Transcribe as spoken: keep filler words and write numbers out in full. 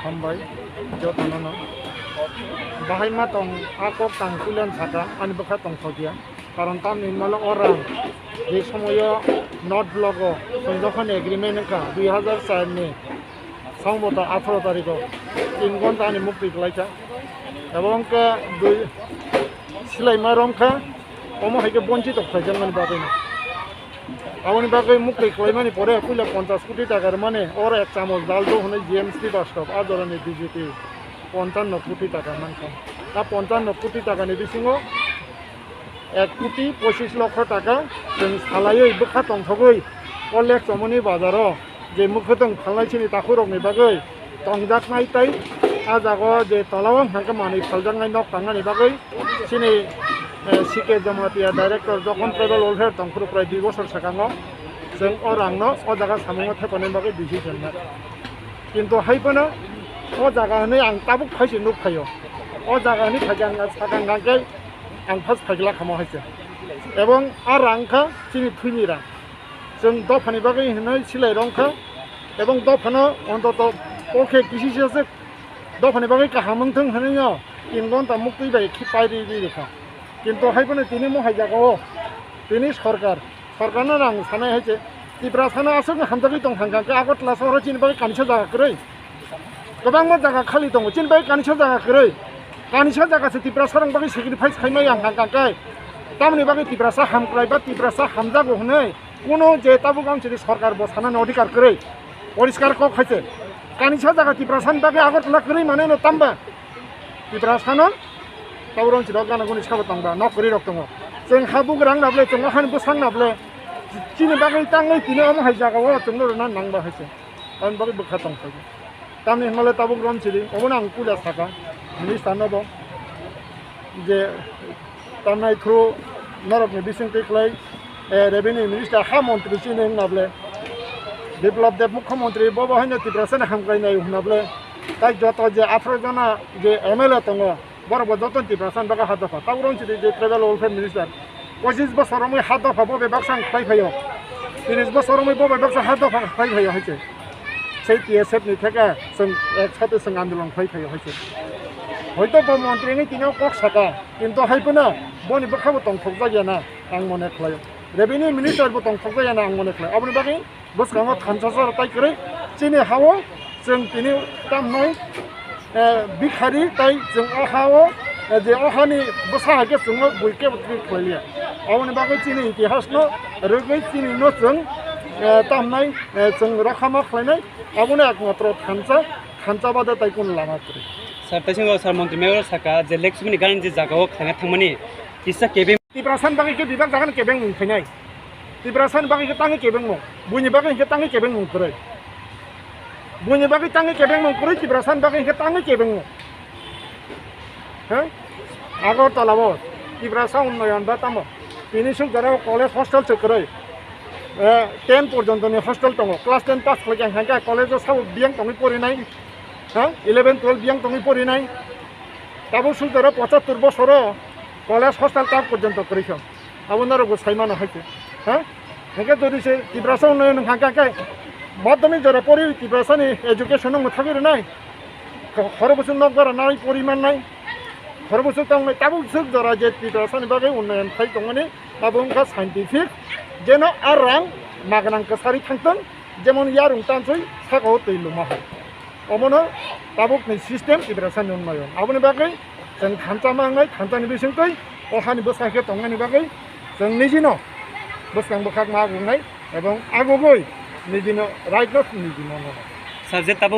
Hambai jotono no. Bahai ma tong a kok tang kulen saka ani bwkha tong thokya. Karon tamni hwnmalo o rang je somoyo North Block o chwng jokhon agreement wngkha dui hazar char ni Songboto atharo tarikh o tin ghonta ani mukti kwlaikha. Ebong khe dui silaima romkha, omo hai khe bonchito khlaijakmani bagwino. Aboni bagwi mukti kwlaimani pore puila ponchas koti taka rwmani, oro ek chamos dal do hwnwi G M Srivastava a jorani B J P ponchanno koti taka mankha. A ponchanno koti takani bisingo ek koti pochis lokho taka chwng salaiwi bwkha tongthogwi o Lekchomoni bazaro je mwkhwtwng phalnai chini takhurokni bagwi tongjaknai tei a jaga o je tola o hwnka khe manwi phaljaknai nok tangnani bagwi chini, eh, C K Jamatia director jokhon tribal welfare tongphuru prai dui bosor swkango chwng o rangno o jaga samungo thepanani bagwi decision na. Kintu hai phano o jaga hwnwi ang tabuk phaise nuk phaio. O jaga hwnwi phaikhe ang sakang hwnkhe ang first phaikla khamo haise. Ebong a rang kha chini thwini rang. Chwng dophani bagwi hwnwi silai rong kha. Ebong dophano ontoto kokhe kisisa se dophani bagwi kaham wngthung hwnwi no tin ghonta muktwi bai khi pai ri ri kha. Kintu hai phano tini mohai jaga o tini sorkar, sorkarno ang sanai hai se Tiprasano aswk hamjagwi tong thang kha, Agartala sohoro chini bagwi kanisa jaga kwrwi. Kwbangma jaga khali tongo, chini bagwi kanisa jaga kwrwi. Kanisa jaga se Tiprasarok bagwi sacrifice khaimai ang hang kha khe. Tamoni bagwi Tiprasa hamkrai ba Tiprasa hamjago hwnwi kuno je tabuk ang chini sorkar bo sanani odhikar kwrwi. Poriskar kok hai se. Kanisa jaga Tiprasani bagwi Agartala kwrwi manwi no tamba. Tiprasano tabuk ang chini gana guni sabo tongba nok kwrwi rok tongo. Chwng ha bugrang na ble, chwng o hani bwsang na ble. Chini bagwi tangwi tini omo hai jaga o chwngno rwna nang ba hai se. Aboni bagwi bwkha tong phai. Tamni hwnmale tabuk romchili, obono ang puila saka, minister no bo, je tamnai through norokni bisingtwi khlai, eh, revenue minister ha montri chini wngna ble, Biplab Deb mukhyamantri bo bo haino Tiprasani hamkrai nai hwnna ble, tai joto je atharo jona je M L A tongo, borok bo joto Tiprasani bagwi ha dopha. Tabuk romchili je tribal welfare minister, pochis bosor romwi ha dopha bo bebaksa ang khlai phaio. Tris bosor romwi bo bebaksa ha dopha khlai phaio hai se. Sei T S F ni theke chwng ek sate chwng andolon khlai phaio hai se. Hoito bo montri wngwi tini o kok saka, kintu hai phano boni bwkha bo tongthokjak ya na ang mone khlaio. Revenue minister bo tongthokjak ya na ang mone khlai. Aboni bagwi bwskango thansa sara tai kwrwi chini ha-o chwng tini tamnai, eh, bikhari tai chwng o ha-o, eh, je o hani bwsa hai khe chwngno bui kebo twi khlai liya. Aboni bagwi chini itihasno rwgwi chini no chwng, eh, tamnai, eh, chwng rokhama khlainai, abono ekmatro thansa, thansa bade tai kunu lama kwrwi. Sir, taisingo sir montri mayor saka je Lekchomoni gana je jaga o khlaina thangmani kisa kebeng. Tiprasani bagwi khe bebak jaga ni kebeng mung khainai. Tiprasani bagwi khe tangwi kebeng mung. Buini bagwi khe tangwi kebeng mung kwrwi. Buini bagwi tangwi kebeng mung kwrwi, Tiprasani bagwi khe tangwi kebeng mung. He? Agartala o Tiprasa unnoyon ba tamo. Tini suk jora o college hostel se kwrwi. Eh, ten porjonto ni hostel tongo. Class ten pass khlai khe hwnkhe college o sabo biyang tongwi porinai. Ha? Eleven, twelve biyang tongwi porinai. Tabuk suk jora pochattor bosoro college hostel tak porjonto kwrwi kha. Abo norok bo sai mano hai se. Ha? Hingke jodi se Tiprasa unnoyon hingka khe madhyamik jora pori Tiprasa ni education no mwthagwi rwnai. Khoro bwswk nok bara nai pori mannai. Khoro bwswk tongnai tabuk swk jora je Tiprasa ni bagwi unnoyon khai tongmani abo wngkha scientific. Jeno a rang magnang kwsari thangthwng, jemon yarung tansoi saka o twi luma hai. Omono tabukni system Tiprasani unnoyon. Aboni bagwi chwng thansa mangnai, thansani bisingtwi o hani bwsa khe tongnani bagwi chwng nijino bwskang bwkhak ma gungnai ebong agugwi nijino right no niji mano. Sir, je tabuk